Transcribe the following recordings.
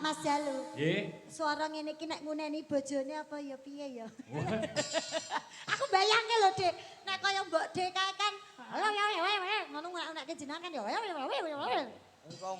Mas Jalu. Nggih. Suara ngene iki nek nguneni bojone apa ya piye ya? Aku bayangke lho, Dik. Nek kaya mbok Dik kae kan ngono nek jenengan kan ya.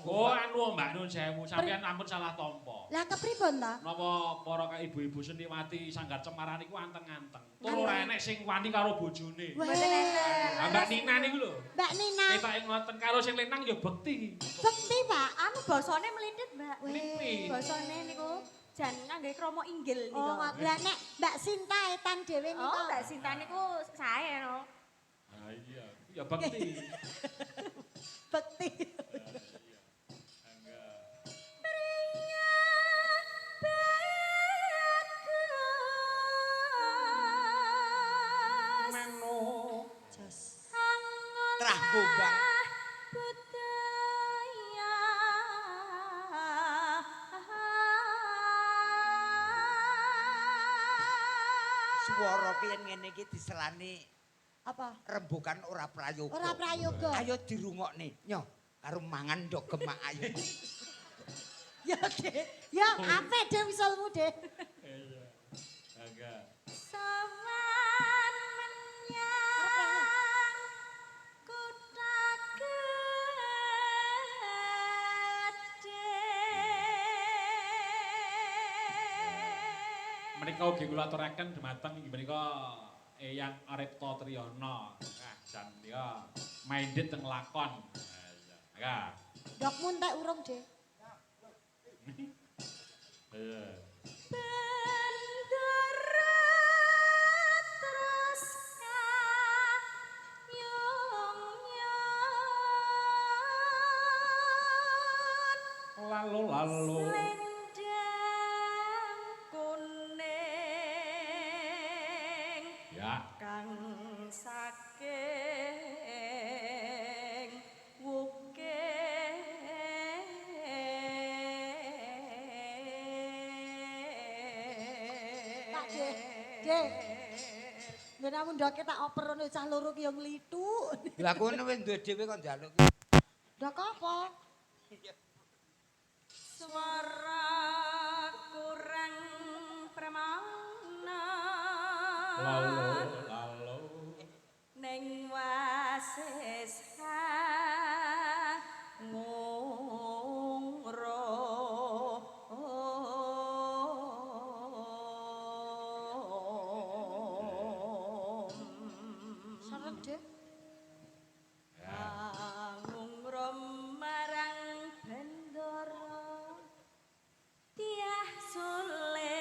Oh anu Mbak Nun sewu, sampeyan ampun salah tampa. Lah kepripun ta? Napa para ibu-ibu seniwati sanggar Cemara niku anteng-anteng. Tur ora enek sing wani karo bojone. Wah. Mboten enten. Ah, Mbak Nina niku lho. Mbak Nina. Ketoke ngoten karo sing lanang ya bekti. Bekti, Pak. Anu basane mlithit, Mbak. Mlithit. Basane niku jan ngangge krama inggil niku. Oh, lah nek Mbak Sinta etan dhewe niku. Oh, Mbak Sinta niku sae no. Ah iya, ya bekti. Bekti. Meno. Jos. Trah gombang. Budaya. Swara ki yen ngene iki diselani Apa? rembukan ora prayoga. Ora prayoga. Ayo dirungokne. Nyo, karo mangan ndok gemak ayo. Ya, Dek. Ya, apik Dek usulmu, Dek. Iya. Agak. Sowan menyang kutha gedhe. Menika ugi kula aturaken dumateng inggih menika Eyang Aripta Triyono. Nah, jan menika minded teng lakon. Nah, iya. Agak. Ndokmu entek urung, Dek? Iya. Bendera terus kayung-yun. Lalu lalu. Selendang kuning Ya. kang saking wukir. Pak Dek. Dek. Nggon ndoke tak oper ngono cah loro ki yo nglituk. Lah kono wis duwe dhewe kok njaluk. Ndok apa? Suara kurang premana. Lalu lalu. Ning wasis ngungro. Serem, Dek. Ya. Ngungro marang Bendara Tiah Sulistya.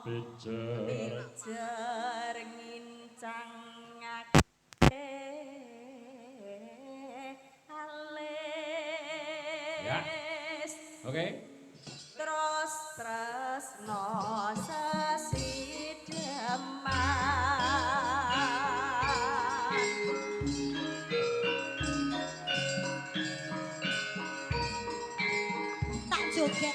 Pijer. Pijer ngincangake alis. Ya. Oke. Terus tresno sesideman. Tak joget.